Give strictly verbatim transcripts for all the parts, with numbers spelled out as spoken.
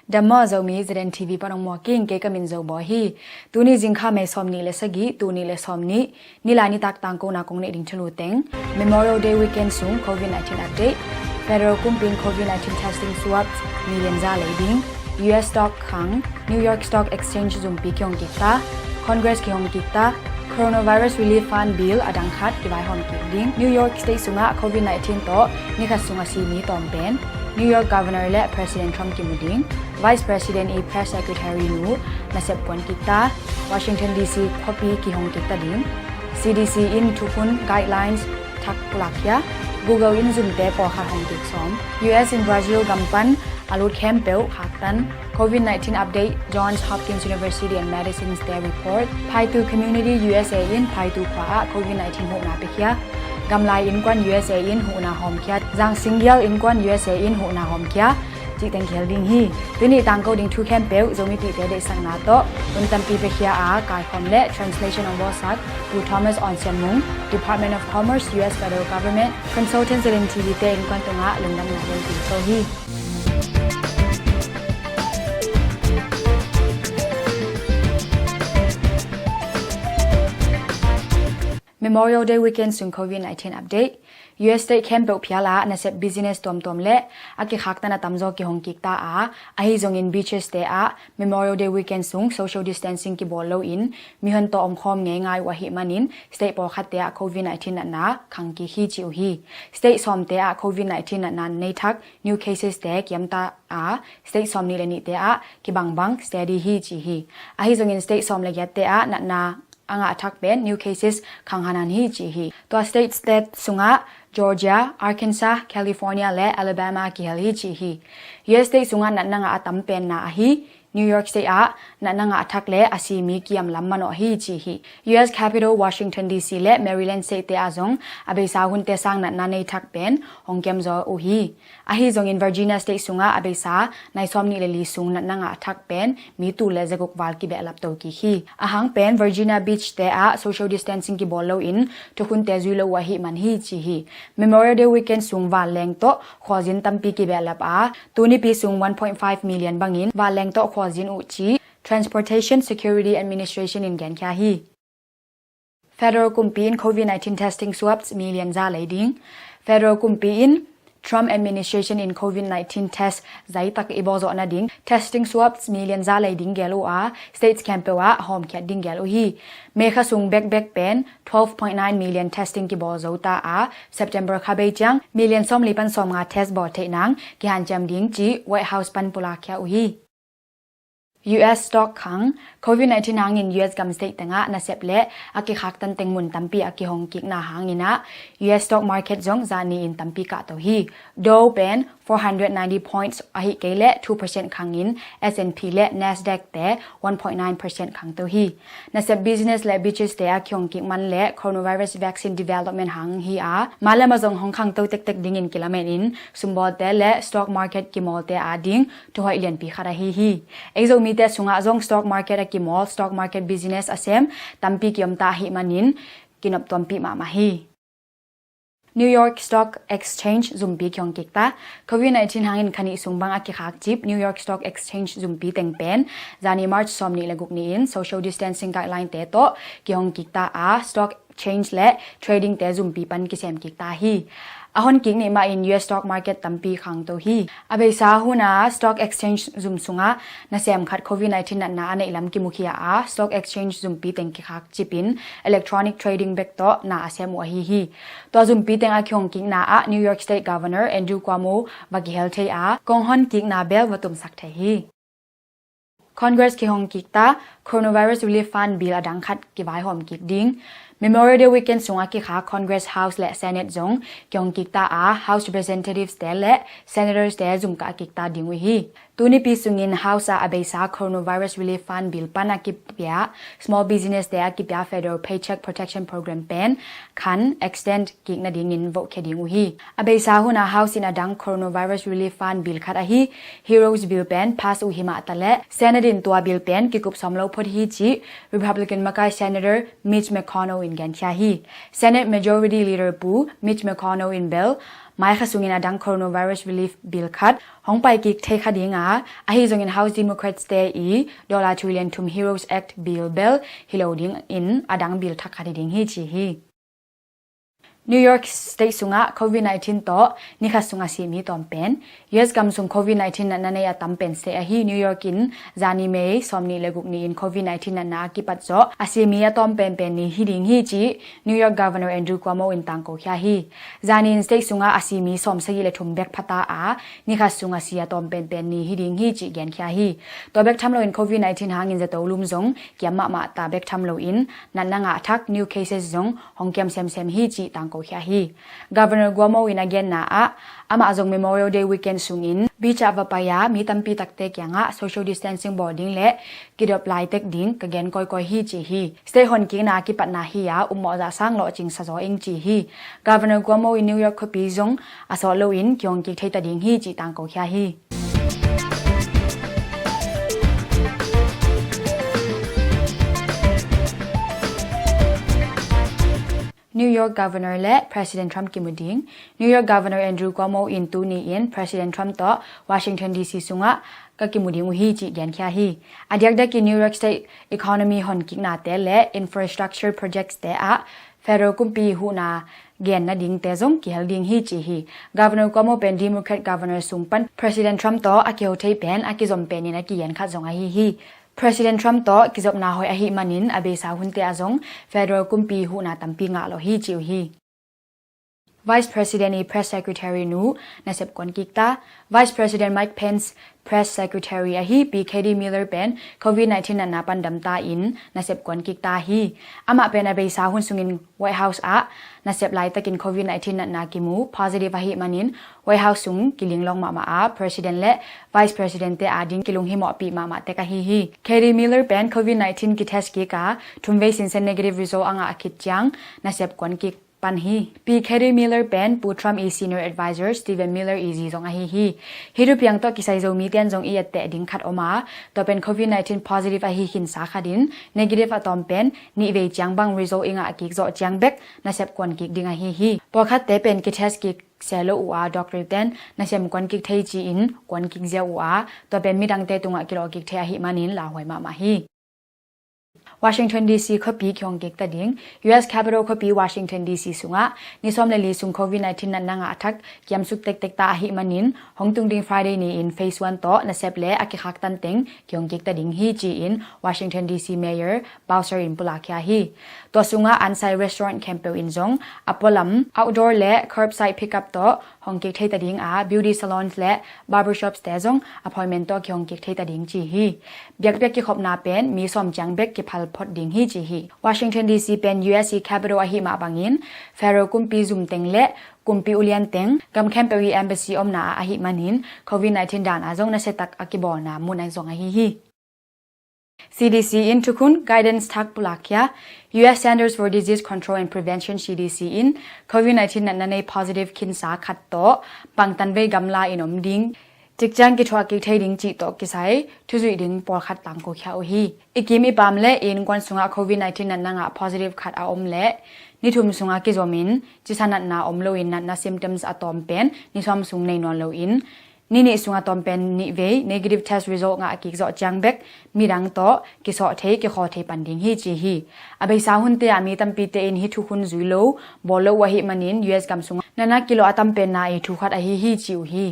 Dam maw Zomi, Z N T V pan ong muak ing, kei ka min Zo Bawi hi. Tuni zingkha May sawm nih le sagih, tul nih le sawm nih, nilai nitak tangkona kong neih ding thulu teng. Memorial Day weekend sung COVID nineteen update. Federal kumpi in COVID nineteen testing swabs million za lei ding. U S stock khang, New York Stock Exchange zumpi kihong kik ta. Congress kihong kik ta. Coronavirus Relief Fund Bill a dang khat kivaihawm kik ding. New York State sungah COVID nineteen tawh ni khat sung a si mi tawm pen New York Governor le President Trump kimu ding. Vice President i Press Secretary nu nasep puan kik ta. Washington D C khuapi kihong kik ta ding. C D C in thukhun guidelines thak pulak khia. Google in zumte pawlkhat hong kik sawm. U S in Brazil gam pan a lut khempeuh khaktan. COVID nineteen update, Johns Hopkins University and Medicine te report. Phaitu community U S A in Phaitu khua ah COVID nineteen huhna piakhia. Gamlai innkuan U S A in huhna hawmkhia. Zang Singgial innkuan U S A in huhna hawmkhia. Cih teng kihel ding hi. Tuni tangko ding thu khempeuh Zomipihte deihsakna tawh hun tampi piakhia a kaikhawm le translation ong bawlsak Pu Thomas Awn Sian Mung, Department of Commerce, U S Federal Government, Consultant Z N T V te innkuan tungah lungdamna hong pia hi. Memorial Day weekend sung COVID nineteen update. U S state khempeuh phial ah nasep business tuamtuam le a kikhaktan a tamzaw kihong kik ta a, ahi zongin beaches te ah Memorial Day weekend sung social distancing kibawl loin mihon tawh omkhawm ngeingai uh ahih manin state pawlkhatte ah COVID nineteen natna khang kik hi ci uh hi. State sawmte ah COVID nineteen natna nei thak new cases te kiam ta a, state sawm nih le nihte ah kibangbang steady hi ci hi. Ahi zongin state sawm le giatte ah natna a ngah a thak pen new cases khang hanan hi ci hi. Tua state state sungah Georgia, Arkansas, California le Alabama kihel hi ci hi. U S state sungah natna ngah a tam penna ahi New York state ah natna ngah a thak le a si mi kiam lam manawh hi ci hi. U S capital Washington D C le Maryland state te ah zong a beisa hunte sang natna nei thak pen hong kiamzaw uh hi. Ahi zongin Virginia state sungah a beisa nai sawm nih le li sung natna ngah a thak pen mi tul le zaguk val kibehlap to kik hi. Ahang pen Virginia Beach te ah social distancing kibawl loin thukhunte zui lo uh ahih man hi ci hi. Memorial Day weekend sung vanleng tawh khualzin tampi kibehlap a, tunipi sung one point five million bangin vanleng tawh khualzin uh ci Transportation Security Administration in genkhia hi. Federal kumpi in COVID nineteen testing swabs million za lei ding. Federal kumpi in Trump administration in COVID nineteen test zaitak i bawlzawh nading testing swabs million za lei ding gel uh a, states khempeuh ah hawmkhiat ding gel uh hi. May kha sung bekbek pen twelve point nine million testing kibawlzo ta a, September kha bei ciang million sawmli pan sawmnga test bawl theih nang kihanciam ding ci White House pan pulakkhia uh hi. U S stock khang. COVID nineteen hangin U S gam state tengah nasep le a kikhaktan teng mun tampi a kihong kikna hangin ah U S stock market zong zani in tampi kahto hi. Dow pen four hundred ninety points ahih kei le two percent khangin S and P le Nasdaq te one point nine percent khangto hi. Nasep business le beaches te a kihong kik man le coronavirus vaccine development hang hi a, malam a zong hong khangto tektek dingin kilamen in sumbawlte le stock market kimawlte a ding thuhoih lianpi khat ahi hi. Ei Zomite sungah zong stock market a kimawl, stock market business a sem tampi kiom ta ahih manin kinop tuampih mahmah hi. New York Stock Exchange zumpi kihong kik ta. COVID nineteen hangin kha nih sung bang a kikhak cip New York Stock Exchange zumpi teng pen zani March sawm nih le guk ni-in social distancing guideline te tawh kihong kik ta a, stock change le trading te zumpi pan kisem kik ta hi. A hon kik nih mahin U S stock market tampi khangto hi. A beisa huna stock exchange zum sungah nasem khat COVID nineteen natna a neih lam kimukhia a, stock exchange zumpi teng kikhak cipin electronic trading bek tawh na a sem uh ahi hi. Tua zumpi teng a kihong kikna ah New York State Governor Andrew Cuomo va kihel thei a, kong hon kikna bel va tumsak thei hi. Congress kihong kik ta. Coronavirus Relief Fund Bill a dang khat kivaihawm kik ding. Memorial Day weekend sungah kikha Congress House le Senate zong kihong kik ta a, House Representatives te le Senators te zumkah kik ta ding uh hi. Tunipi sungin House ah a beisa Coronavirus Relief Fund Bill pan a kipia, small business te a kipia Federal Paycheck Protection Program pen khan extend kik nadingin vote khia ding uh hi. A beisa huna House in a dang Coronavirus Relief Fund Bill khat ahi Heroes Bill pen pass uh himah ta le Senate in tua bill pen kikup sawm lo phot hi ci Republican makai Senator Mitch McConnell in genkhia hi. Senate Majority Leader Pu Mitch McConnell in bel maikha sungin a dang coronavirus relief bill khat hong paikik thei kha ding a, ahi zongin House Democrats te i dollar trillion thum Heroes Act bill bel hi lo dingin a dang bill thak khat hi ding hi ci hi. New York State sungah covid nineteen tawh nikhat sung a si mi tawm pen, U S gam sung covid nineteen natna nei a tam pen state ahi New York in zani May sawmnih le guk ni-in covid nineteen natna a kipat zawh a si mi a tawm penpen ni hi ding hi cih New York Governor Andrew Cuomo in tangko khia hi. Zani in state sungah a si mi sawmsagih le thum bek phata a, nikhat sung a si a tawm penpen ni hi ding hi cih genkhia hi. Tua bek tham loin covid nineteen hangin zato lum zong kiam mahmah ta bek tham loin natna ngah thak new cases zong hong kiam semsem hi cih tangko khia hi. Governor Cuomo in a genna ah, amah zong Memorial Day weekend sungin beach ah va pai a, mi tampi takte kiangah social distancing bawl ding le kidop laitek ding ka gen kawikawi hi ci hi. State honkikna a kipatna hi a, upmawh zah sang lawhcing sa zaw ing ci hi. Governor Cuomo in New York khuapi zong a sawt loin kihonkik thei ta ding hi cih tangko khia hi. New York Governor le President Trump kimu ding. New York Governor Andrew Cuomo in tuni in President Trump tawh Washington D C sungah ka kimu ding uh hi cih genkhia hi. A diakdiakin New York State economy honkiknate le infrastructure projects te ah federal kumpi huhna gen nadingte zong kihel ding hi ci hi. Governor Cuomo pen Democrat governor sung pan President Trump tawh a kiho thei pen a kizom penin a kigen khat zong ahi hi. President Trump tawh kizopna hoih ahih manin a beisa hunte ah zong federal kumpi huhna tampi ngah lo hi ci uh hi. Vice President i Press Secretary nu nasep kuan kik ta. Vice President Mike Pence Press Secretary ahi Pi Katie Miller pen covid nineteen natna pan dam ta in nasep kuan kik ta hi. Amah pen a beisa hun sungin White House ah nasep laitakin covid nineteen natna kimu positive ahih manin White House sung kilinglawng mahmah a, President le Vice President te ading kilunghimawhpih mahmah tek ahi hi. Katie Miller pen covid nineteen kitest kik a, thumvei sinsen negative result a ngah khit ciang nasep kuan kik pan hi. Pi Katie Miller pen Pu Trump i senior advisor Stephen Miller i zi zong ahi hi. Hih thupiang tawh kisai Zomite in zong i etteh ding khat om a, tua pen covid nineteen positive ahi khinsa khat in negative a tawm pen nihvei ciang bang result i ngah kik zawh ciang bek nasep kuan kik ding ahi hi. Pawlkhatte pen kitest kik se lo uh a, doctor ten nasem kuan kik thei ci-in kuan kik ziau uh a, tua pen midangte tungah kilawh kik thei ahih manin lauhuai mahmah hi. Washington D C khuapi kihong kik ta ding. U S capital khuapi Washington D C sungah ni sawm le li sung covid nineteen natna ngah a thak kiamsuk tektek ta ahih manin hong tung ding Friday ni-in phase one tawh nasep le a kikhaktan teng kihong kik ta ding hi ci-in Washington D C Mayor Bowser in pulak khia hi. Tua sungah an sai restaurant khempeuh in zong a pualam outdoor le curbside pickup tawh hong kik thei ta ding a, beauty salons le barbershops te zong appointment tawh kihong kik thei ta ding ci hi. Biakpiak kikhopna pen mi sawm ciang bek kiphal phot ding hi ci hi. Washington D C pen U S i capital ahih mah bangin federal kumpi zum teng le kumpi ulian teng gam khempeuh i embassy omna ah ahih manin covid nineteen dan ah zong nasiatak a kibawlna mun ah zong ahi hi. C D C in thukhun guidance thak pulak khia. U S Centers for Disease Control and Prevention, C D C in covid nineteen natna nei positive khinsa khat tawh pangtan vei gamla in om ding, cikciang kithuah kik thei ding cih tawh kisai thuzuih ding pawlkhat tangko khia uh hi. I kim i pam le i innkuan sungah covid nineteen natna ngah positive khat a om le ni thum sungah kizomin cisa natna om loin natna symptoms a tawm pen ni sawm sung nei nawn loin ni nih sungah tawm pen nih vei negative test result ngah kik zawh ciang bek midang tawh kisawh thei, kikhaw thei pan ding hi ci hi. A beisa hunte ah mi tampite in hih thukhun zui lo bawl lo uh ahih manin U S gam sungah natna kilawh a tam penna i thu khat ahi hi ci uh hi.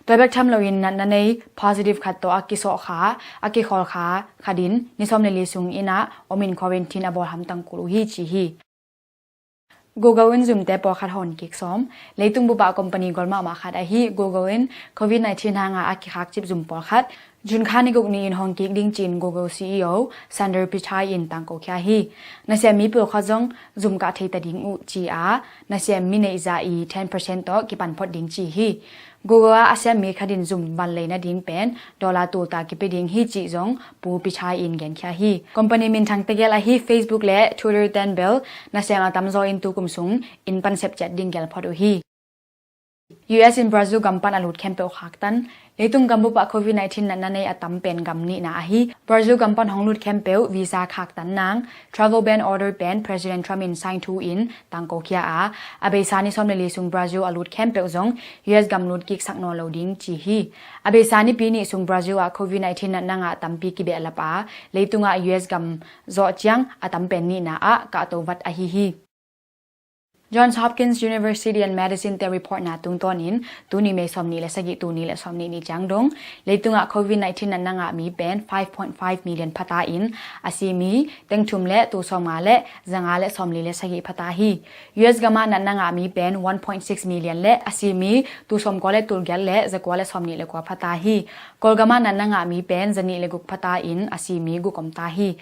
Tua bek tham loin natna nei positive khat tawh a kisawh kha, a kikhawl kha khat in ni sawm le li sung inn ah omin quarantine a bawl hamtang kul uh hi ci hi. Google in zumte pawlkhat hon kik sawm. Leitung bup ah company gol mahmah khat ahi Google in covid nineteen hanga a kikhakcip zum pawlkhat June kha ni guk ni-in hon kik ding ci-in Google C E O Sundar Pichai in tangko khia hi. Nasem mi pawlkhat zong zum kah thei ta ding uh ci a, nasem mi neih zah i ten percent tawh kipan phot ding ci hi. Google ah a sem mi khat in zum van lei nading pen dollar tulta kipia ding hi cih zong Pu Pichai in genkhia hi. Company minthang tegel ahi Facebook le Twitter ten bel nasem a tamzaw in tukum sung inn pan sepciat ding gel phot uh hi. U S in Brazil gam pan a lut khempeuh khaktan, Leitung gambup ah COVID nineteen natna nei a tam pen gam nihna ahi. Brazil gam pan hong lut khempeuh visa khaktan nang travel ban order pen President Trump in sign thu in tangko khia a, a beisa ni sawm le li sung Brazil a lut khempeuh zong U S gam lut kiksak nawn lo ding ci hi. A beisa nipi nih sung Brazil ah COVID nineteen natna ngah tampi kibehlap a, leitungah U S gam zawh ciang a tam pen nihna ah kahto vat ahi hi. Johns Hopkins University and Medicine te report na tungtawnin tuni May sawm nih le sagih, tul nih le sawm nih ni ciang dong leitungah COVID nineteen natna ngah mi pen five point five million phata in a si mi teng thum le tul sawm nga le za nga le sawm li le sagih phata hi. U S gam ah natna ngah mi pen one point six million le a si mi tul sawm kua le tul giat le za kua le sawm nih le kua phata hi. Kawlgam ah natna ngah mi pen za nih le guk phata in a si mi guk om ta hi.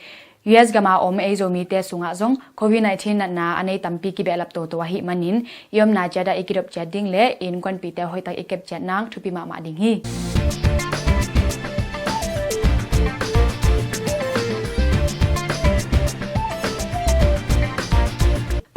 U S gam a om ei Zomite sungah zong COVID nineteen natna a nei tampi kibehlap toto ahih manin i omna ciat ah i kidop ciat ding le i innkuanpihte hoihtak i kep ciat nang thupi mahmah ding hi.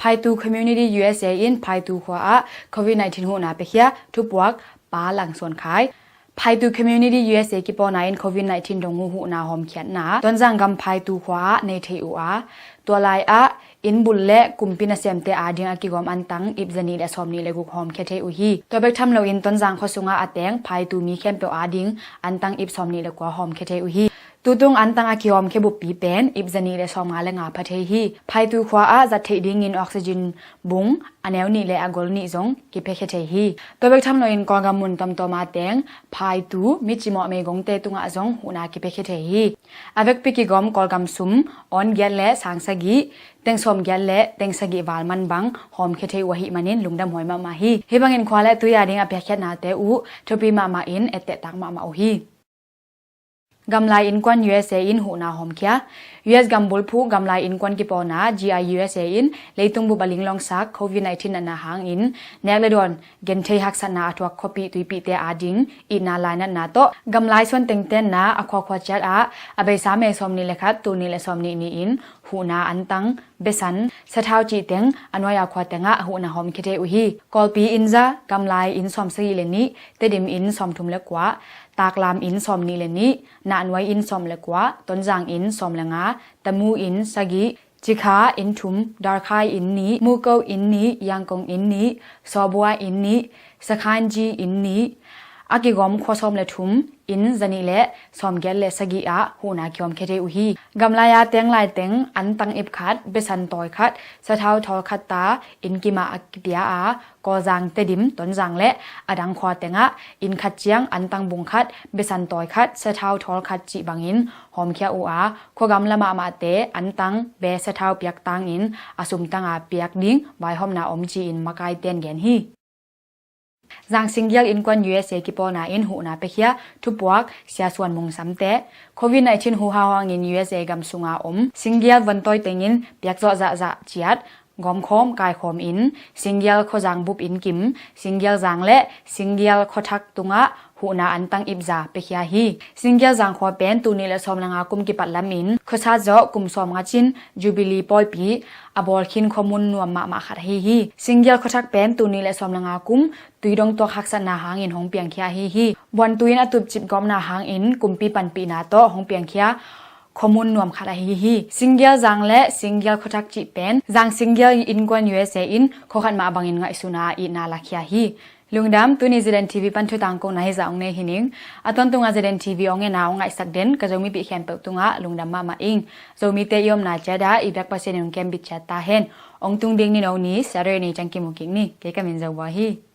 Phaitu Community U S A in Phaitu khua ah COVID nineteen huhna piakhia, thupuak Pa Langsuan Khai. Phaitu Community U S A kipawlna in COVID nineteen dong uh huhna hawmkhiatna. Tonzang gam Phaitu khua ah nei thei uh a, tua lai ah inn bul le kumpi nasemte ading a kigawm antang ip za nih le sawm nih le guk hawmkhia thei uh hi. Tua bek tham loin Tonzang khua sungah a teng Phaitu mi khempeuh ading antang ip sawm nih le kua hawmkhia thei uh hi. Tutung antang a kihawmkhia buppi pen ip za nih le sawm nga le nga pha thei hi. Phaitu khua ah zat theih dingin oxygen bung a neu nih le a gol nih zong kiphiakhia thei hi. Tua bek tham loin Kawlgam mun tuamtuam a teng Phaitu mi cimawh meigongte tungah zong huhna kiphiakhia thei hi. A vekpi kigawm Kawlgam sum awn giat le sang sagih, teng sawm giat le teng sagih val man bang hawmkhia thei uh ahih manin lungdam huai mahmah hi. Hih bangin khua le tui ading a piakkhiatnate uh thupi mahmah in ettehtak mahmah uh hi. Gamlai Innkuan U S A in huhna hawmkhia. U S gam bulphuh Gamlai Innkuan kipawlna G I U S A in leitung bup a linglawngsak COVID nineteen natna hangin nek le dawn genthei haksatna a thuak khuapih tuipihte ading itna lainatna tawh gamlai suan tengtenna a khuakhua ciat ah a beisa May sawm nih le khat, tul nih le sawm nih ni-in huhna antang, besan, sathau cih teng a nuai-a khua tengah huhna hawmkhia thei uh hi. Kawlpi inn za, gamlai inn sawm sagih le nih, Tedim inn sawm thum le kua, Taklam inn sawm nih le nih, Nahnuai inn sawm le kua, Tonzang inn sawm le nga, Tamu inn sagih, Cikha inn thum, Darkhai inn nih, Muko inn nih, Yangkong inn nih, Sawbua inn nih, Sakhanji inn nih, a kigawm khua sawm le thum, inn za nih le sawm giat le sagih ah huhna kihawmkhia thei uh hi. Gamlai a teng laiteng antang ip khat, besan tawi khat, sathau thawl khat ta inn kim ah a kipia a, Kawlzang, Tedim, Tonzang le a dang khua tengah inn khat ciang antang bung khat, besan tawi khat, sathau thawl khat cih bangin hawmkhia uh a, khuagam la mahmahte antang be sathau piak tangin a sumtang a piak ding vaihawmna om ci-in makaite'n gen hi. Zang Singgial Innkuan U S A kipawlna in huhna piakhia, thupuak Sia Suan Mung Samte. COVID nineteen huhau hangin U S A gam sunga om Singgial vontawi tengin piakzawh zahzah ciat gawmkhawm kaikhawm in Singgial khuazang bup inn kim, Singgial zang le Singgial khuathak tungah huhna antang ip za piakhia hi. Singgial zang khua pen tul nih le sawm le nga kum kipat lamin khuasat zawh kum sawm nga cin Jubilee pawipi a bawlkhin khuamun nuam mahmah khat ahi hi. Singgial khuathak pen tul nih le sawm le nga kum tui dong tuak haksatna hangin hong piangkhia ahi hi. Buantui in a tupcip gawpna hangin kumpi panpihna tawh hong piangkhia khuamun nuam khat ahi hi. Singgial zang le Singgial khuathak cih pen Zang Singgial Innkuan U S A in khua khat mah bangin ngaihsun a itna lakhia hi. Lungdam, tuni Zeden T V pan thu tangkona hizah hong nei hi ning. A tawntunga Zeden T V hong en a hong ngaihsak den ka Zomipih khempeuh tungah lungdam mahmah ing. Zomite i omna ciat ah i biak Pasian in hong kembit ciat ta hen. Hong tung ding ni no ni Saturday ni ciang kimu kik ni. Kei ka min Zo Bua hi.